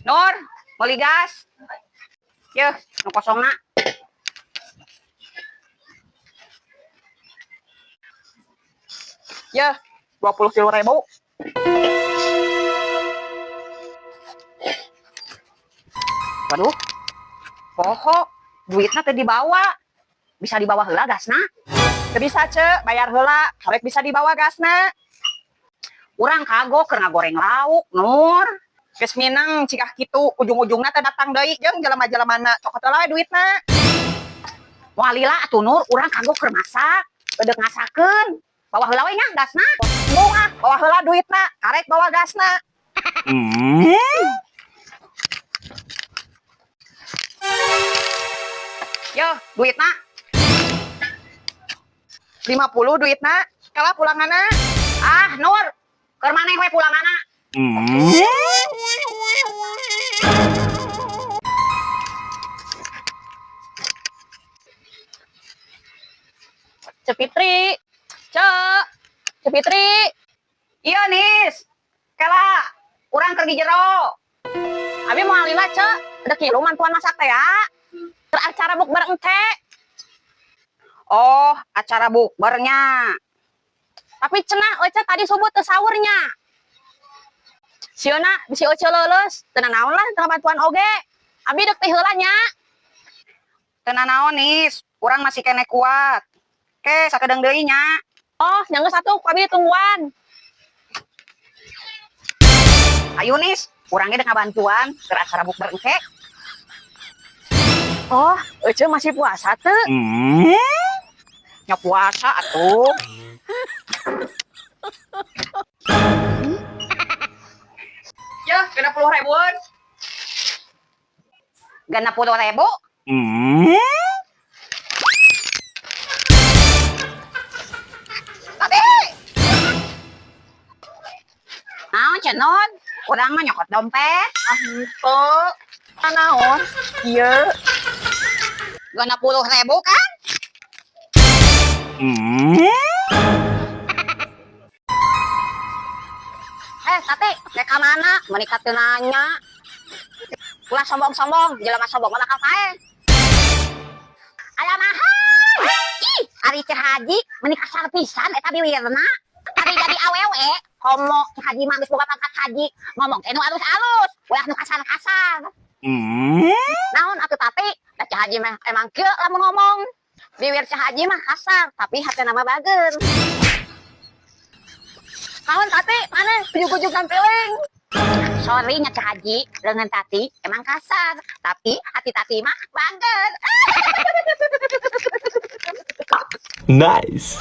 Nur, meuli gas. Yeuh, nu kosongna. Yeuh, 23.000. Waduh. Poho, duitna teu dibawa. Bisa dibawa heula gasna? Teu bisa, Ce, bayar heula, karek bisa dibawa gasna. Urang kagok keur ngagoreng lauk, Nur. Geus mineng cigah kitu, ujung-ujungna teh datang deui jeung jelema-jelemana, cokot heula we duitna. Moal lila atuh, Nur, urang kagok keur masak. Bedek ngasakeun. Bawa heula we nya gasna. Embung ah, bawa heula duitna, karek bawa gasna. Yeuh, duitna. 50 duitna, kalah pulanganna. Ah, Nur, keur maneh we pulanganna. Ceu Fitri, Ceu, Ceu Fitri. Iya, Nis. Kela, urang keur di jero. Abi moal lila, Ceu, ada kilu mantuan masak teh ya. Keur acara bukber engke. Oh, acara bukbernya. Tapi cenah Oce tadi subuh teu sahurnya. Sieuna bisi Oce leuleus, teu nanaon lah teu bantuan oge. Abi deuk ti heula nya. Teu nanaon, Nis. Urang masih keneh kuat. Ke, sakedeung deui nya. Oh, nya geus atuh, ku abi ditungguan. Ayo, Nis, urang ge dek ngabantuan keur acara bukber engke. Oh, Ece masih puasa teu? Nya puasa atuh. Ya, 60 ribuan. 60.000. Tadi. Naon, Cenun? Urang mah nyokot dompet. Ah, henteu. Naon? Ieu. 60.000 kan? Eh, Tati, rek ka mana? Meuni teu nanya. Ulah sombong-sombong, jelema sombong mah bakal paeh. Alah mahal. Ih, ari Ceu Haji meuni kasar pisan eta biwirna. Ari jadi awewe, komo Ceu Haji mah geus boga pangkat haji, ngomong teh nu alus-alus, ulah nu kasar-kasar. Naon atuh, Tati? Da Ceu Haji mah emang kieu lamun ngomong. Biwir Ceu Haji mah kasar, tapi hatena mah bager. Naon, Tati? Mana? Ujug-ujug sampiling. Sorry nya, Ceu Haji, lengan Tati emang kasar, tapi hati Tati mah bager. Nice.